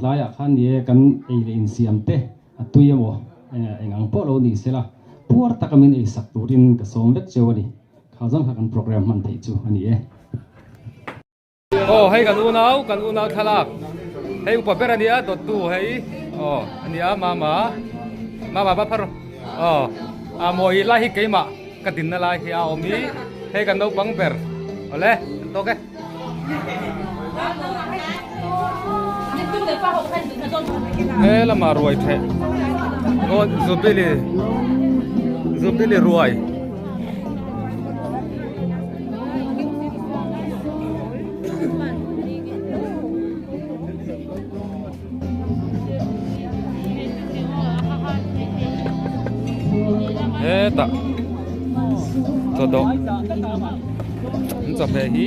Tlaiah khan ni e kan ei leh insiam te a tui emaw eng ang pawh lo ni sela puar taka min ei sak turin ka sawm vek cheu a ni. Kha zawng kha kan program hman theih chu a ni e. Aw hei kan unau kan unau thlalak hei upa ber a nia dawttu hei aw a nia mama mama va phar aw a mawi lai hi keimah ka dinna lai hi a awm i hei kan naupang ber awle kan tawk e. He lamah ruai theh aw zubili zubili ruai. Hetah chawdawh an chawhmeh hi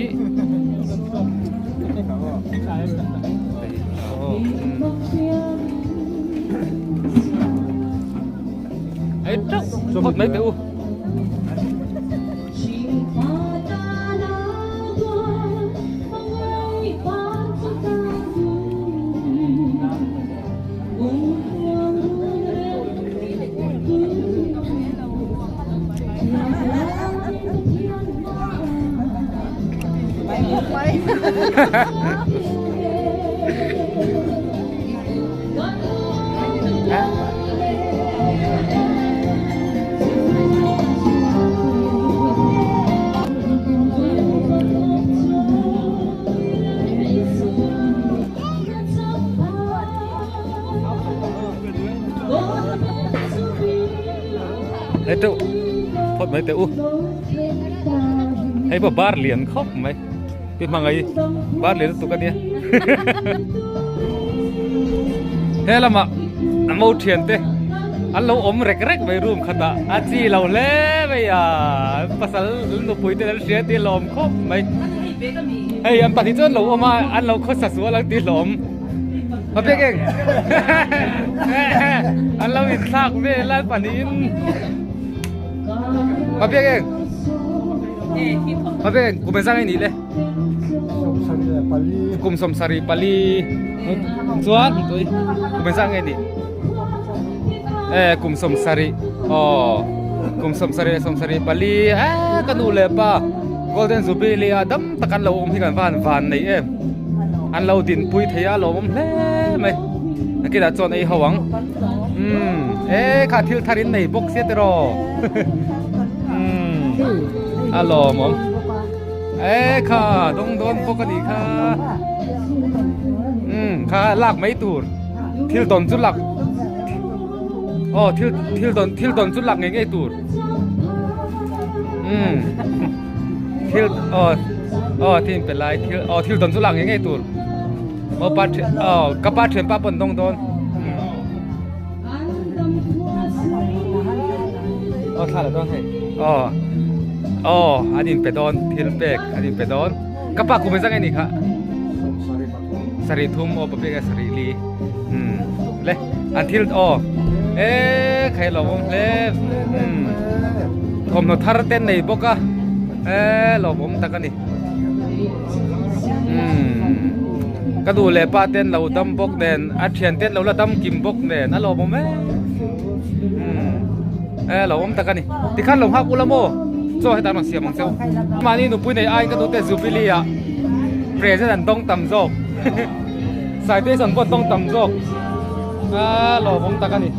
ei teuh phawt mai teh u. Hei teuh phawt mai teh u hei pawh bar lian khawp mai pi hmangaih bar lian lutuk a nia he lamah a mo thian te an lo awm rek rek mai room khatah a chi lo hle mai a pasal nupui te an hria tih a lawm khawp mai hei an pahnih chuan lo awm a an lo khawsa sual ang tih hlawm a pek eng an lo inthlak vel a pahnihin a pek eng a pek eng kum engzang nge nih le kum sawmsarih pali chuan kum engzang nge nih e kum sawmsarih aw kum sawmsarih leh sawmsarih pali e ka nu leh pa golden jubilee a dam tak an lo awm hi kan van van nei em an lo dinpui thei a lawmawm hle mai nakinah chuan ei ho ang umm e kha thil thar in nei bawk sia tiraw umm a lawmawm e kha dawng dawn bawk a nih kha umm kha lak mai tur. Thil dawn chu lak aw thil thil dawn thil dawn chu lak ngei ngei tur umm thil aw aw thil in pe lai thil aw thil dawn chu lak ngei ngei tur aw pa thian aw ka pa thian pa pawh an dawng dawn aw thla la dawn hei aw aw an in pe dawn thil pek an in pe dawn ka pa kum engzah nge ni kha. Sarih thum aw pabek a sarih li umm le an thil aw e khai lo awm hle umm thawmhnaw thar te an nei bawk a e lawmawm tak a ni umm ka duh leh pa te an lo dam bawk nen a thian te an lo la dam kim bawk nen a lawmawm em umm e lawmawm tak a ni tikhan lo nghak ula maw chaw hetah an rawn siam ang cheu mahni nupui nei aiin ka duh te jubilee ah. Present an dawng tam zawk Citation pawh an dawng tam zawk a lawmawm tak a ni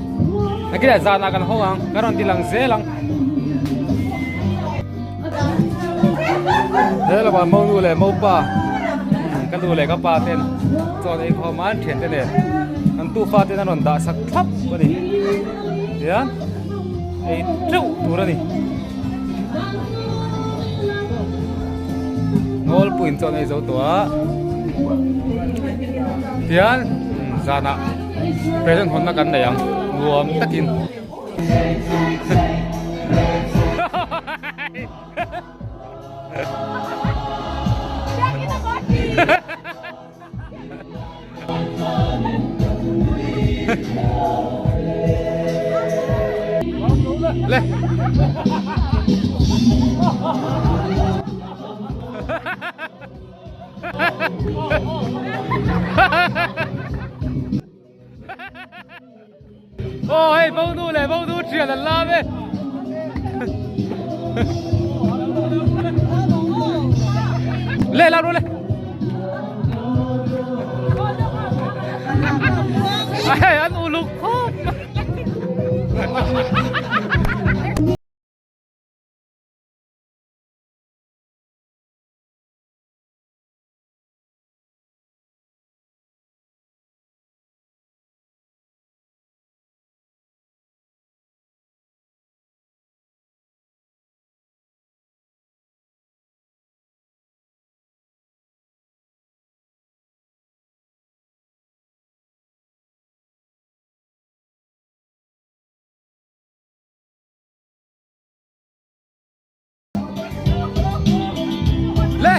nakinah zanah kan hawng ang kan rawn ti lang zel ang he lamah monu leh mopa ka nu leh ka pa ten chaw ei khawm a an thian te nen an tufa ten an rawn dah sak thlap a ni tihian ei teuh tur a ni. Nawlpuiin chuan ei zo tawh a tian zanah present hawnna kan nei ang nuam takin. Le. Aw hei bo nu leh bo nu thian an lam e. Le lam rawh le. Hei an uluk khawp. Le!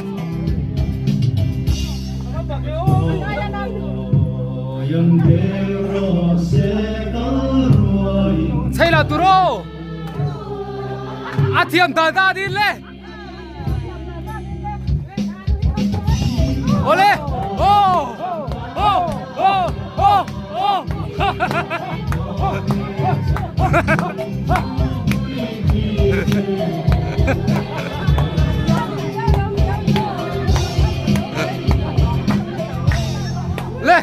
Chei la turo! A thiam ta ta din le! Ole! Oh! Oh! Oh! Oh! Oh! Le!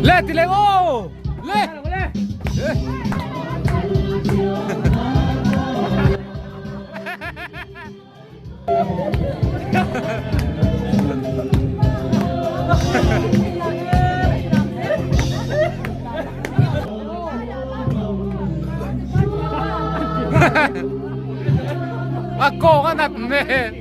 Le ti le o! Le! A kawng a nat hmel.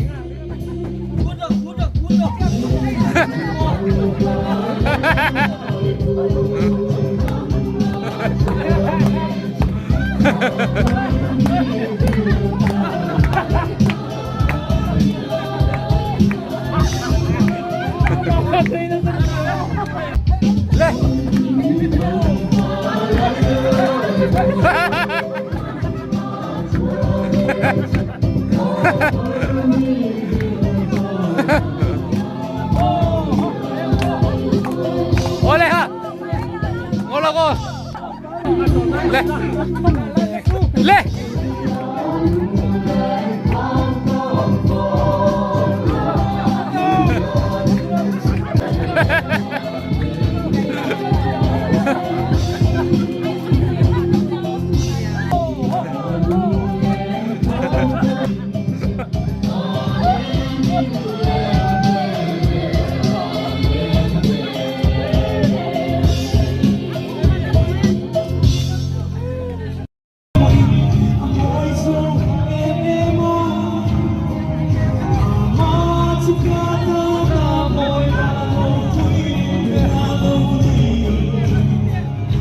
Le. Ole ha. Ngola ko. Le. Le.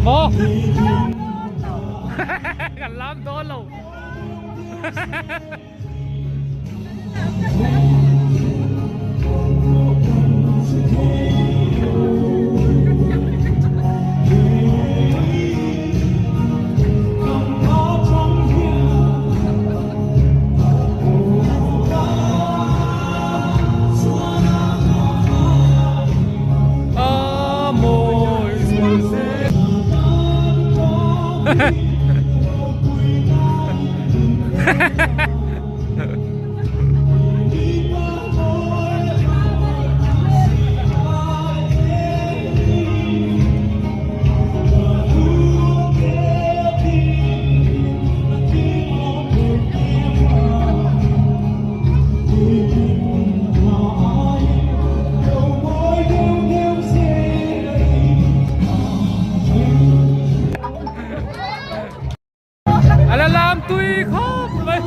Maw? Kan lam dawn lo. A la lam tui khawp mai.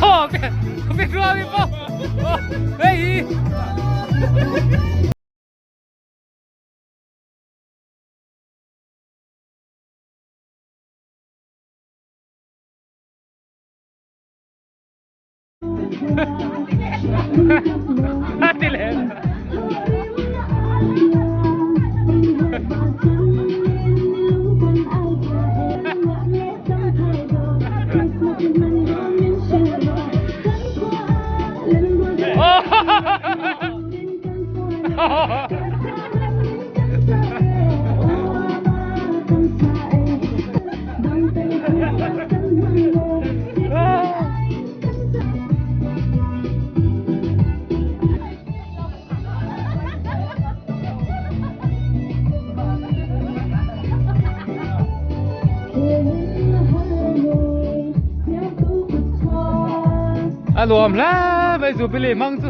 Oh,别说别说，哎。A ti leh. A nuam hle mai Jubilee hmang chu.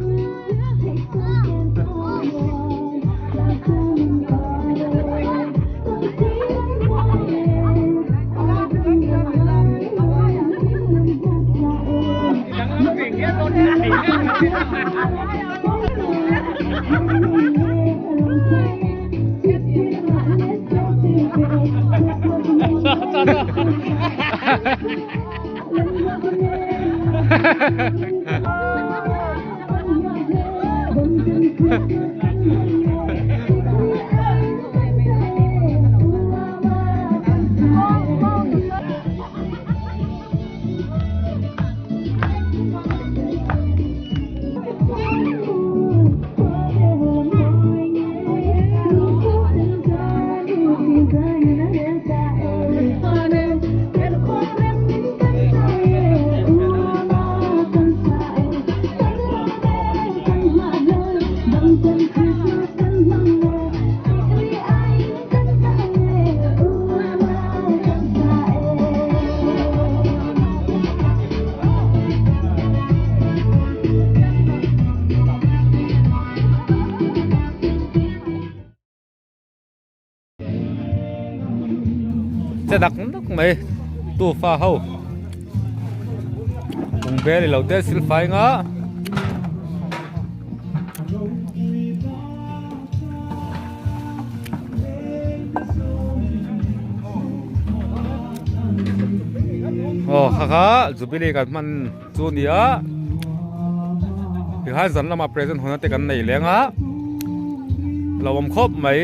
Che dak dak mai tufa ho bungbel ilo te silfai nga. Aw kha kha jubilee kan hman chu a ni a tikhan zan lamah present hawn te kan nei leng a lo awm khawp mai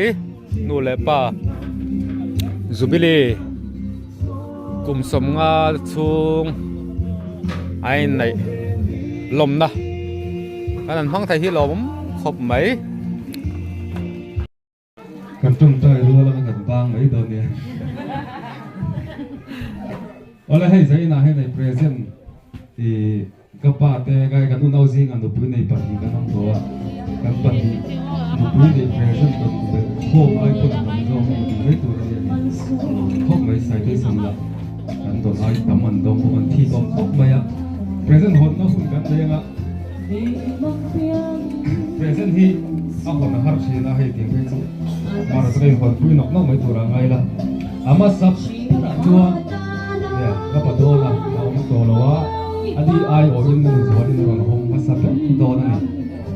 nu leh pa jubilee kum sawmnga chhung a inneih lawmna kan han hmang thei hi lo awm khawp mai. Kan tawngtai rual anga kan bang mai dawn nia. Awle hei zainah hian hei present i ka pa te kai kan unau zingah nupui nei pahnih kan awm tawh a, kan pahnih nupui nei present rawn belh khawm ai pawn a tam zawk a ni tih mai tur a nia ni. Khawp mai citation lah kan dawn ai tam an dawng bawk an thik awm khawp mai a. Present hawnna hun kan nei anga present hi a hawn a har thin a hei tih phei chu mar chu ka inhawn pui nawk nawk mai tur a ngai la. A hmasa berah chuan nia ka pa dawn a, a awm tawh lo a, a ni ai awhin ka nu zualin a rawn hawng hmasa ber dawn a ni.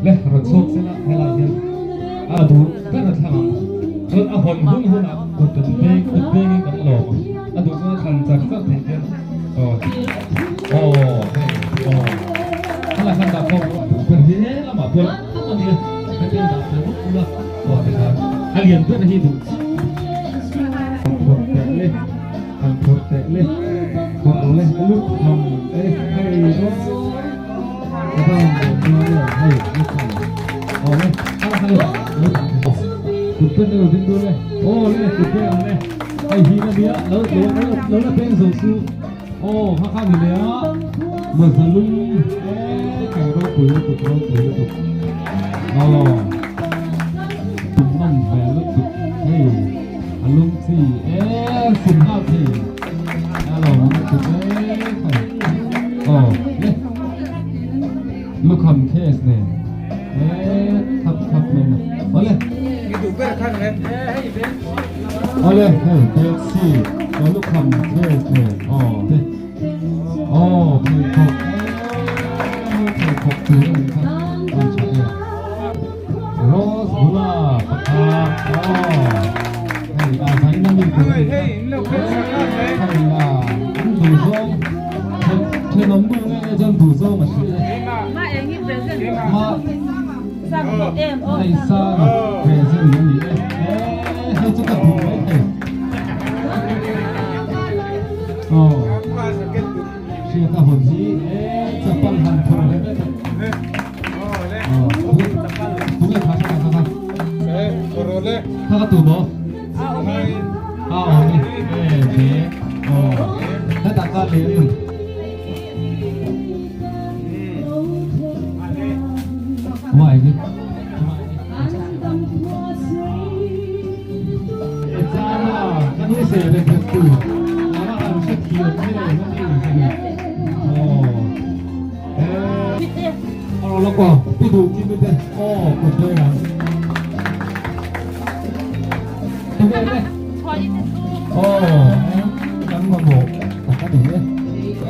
Le rawn chhuak sela helai hian a duh ber a thlang ang. Chuan a hawn hun hunah kut kan beng kut bengin kan lawm a, a duh chuan a thlan char char thei hian aw aw hei aw helai khan dah khawm a duh ber hi he lamah pawh a ni a, hetiang dah fel ula aw tikhan a lian ber hi duh chiah. An phawrh teh le, an phawrh teh le, phawrh le a lut tham e hei aw ka bang dawn chuan e hei lut tham aw le a hei lut tham kut pen elo ding dawn e aw le kut pen ang le hei hi na nia lo lo lo la peng zo su aw kha kha ni le a mawza lum e kai ropui lutuk ropui lutuk aw. Tum nawm ve lutuk hei a lung chi em sim nghal thei a lo awm lutuk e khai aw le lukham case nen e khap khap mai na awle awle hei taxi aw lukham case nen aw te aw pheikhawk e pheikhawk tur a nih kha an tha e. Rose bula pakhat aw hei a zaina mi tur a ni hei a an duh zawng thenawm nu nge nge chuan duh zawng a hrilh e. Neihsanga present a ni e. E hei chu ka duh mai thei. Aw hriat a hawn hi e chapal han phawrh leh vek a. Aw tunge kha kha kha kha. Kha ka tu maw? A awm e e be aw hetah ka leh rin.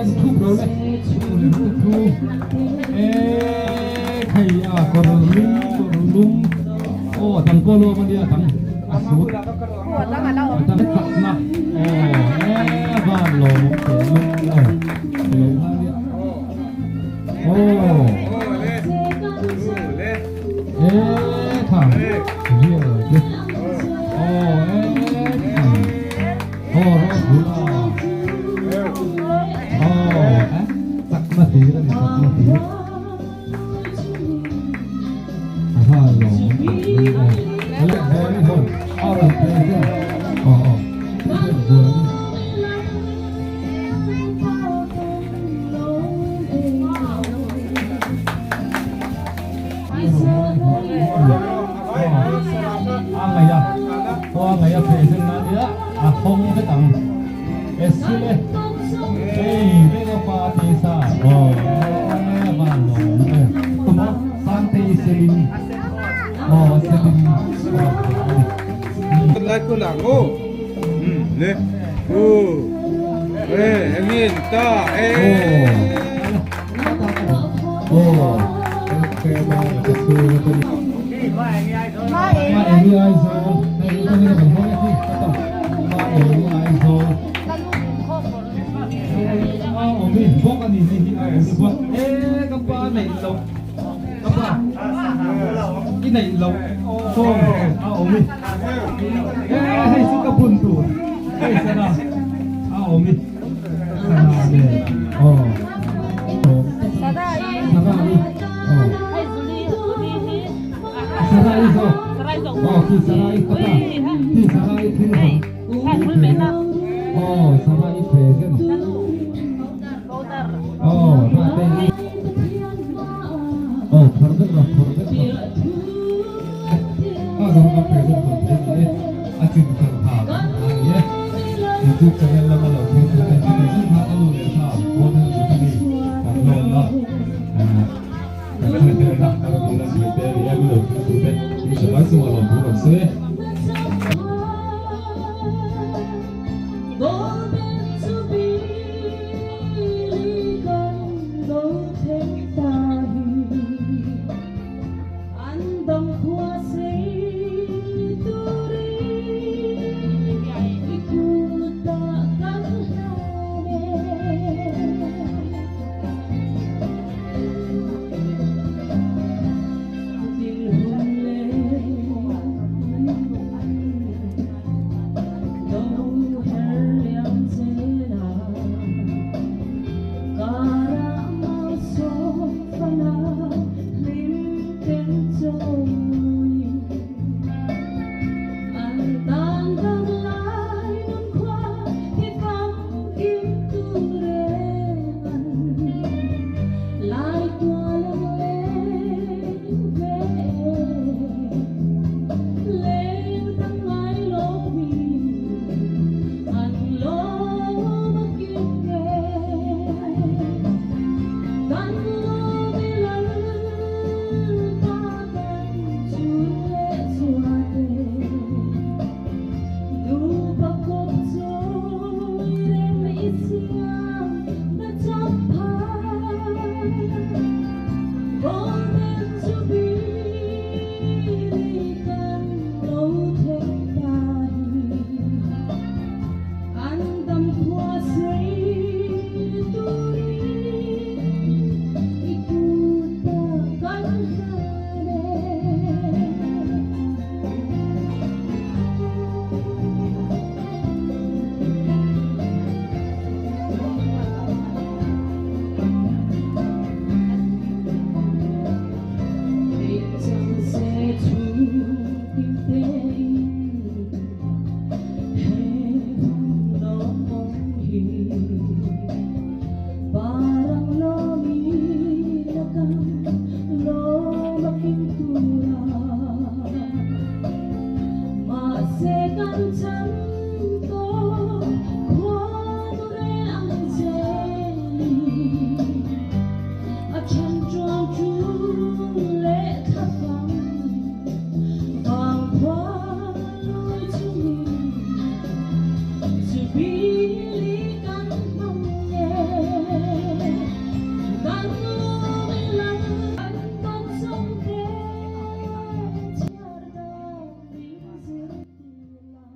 En thup lo le thu e thei a kawr lum kawr lum aw dang pawh lo awm ania dang a sut a dang chak na aw e van lo awm teh lum lo lo nga nia aw e tha rial te aw e tha Aw rawh bula aw eh chakna hlir a ni chakna hlir a va lawm aw le buani hawn a rawn present aw aw buani A ngaih a, aw a ngaih a present na nia a hawng vek ang e sile hei vek a pa te sa aw e van lawm e tuma sangte i selin aw selin Lai ko lang o. Le. U. E, engin ta e. Aw YouTube channel lama lo thil tu te chuti zet kha ka nu leh pa Golden Jubilee kan lawmna kan thlen tel na kan rawn tih lan thei te a ni a, mi lo thil tu te mi tha mai chunga lawm thu rawn sawi e.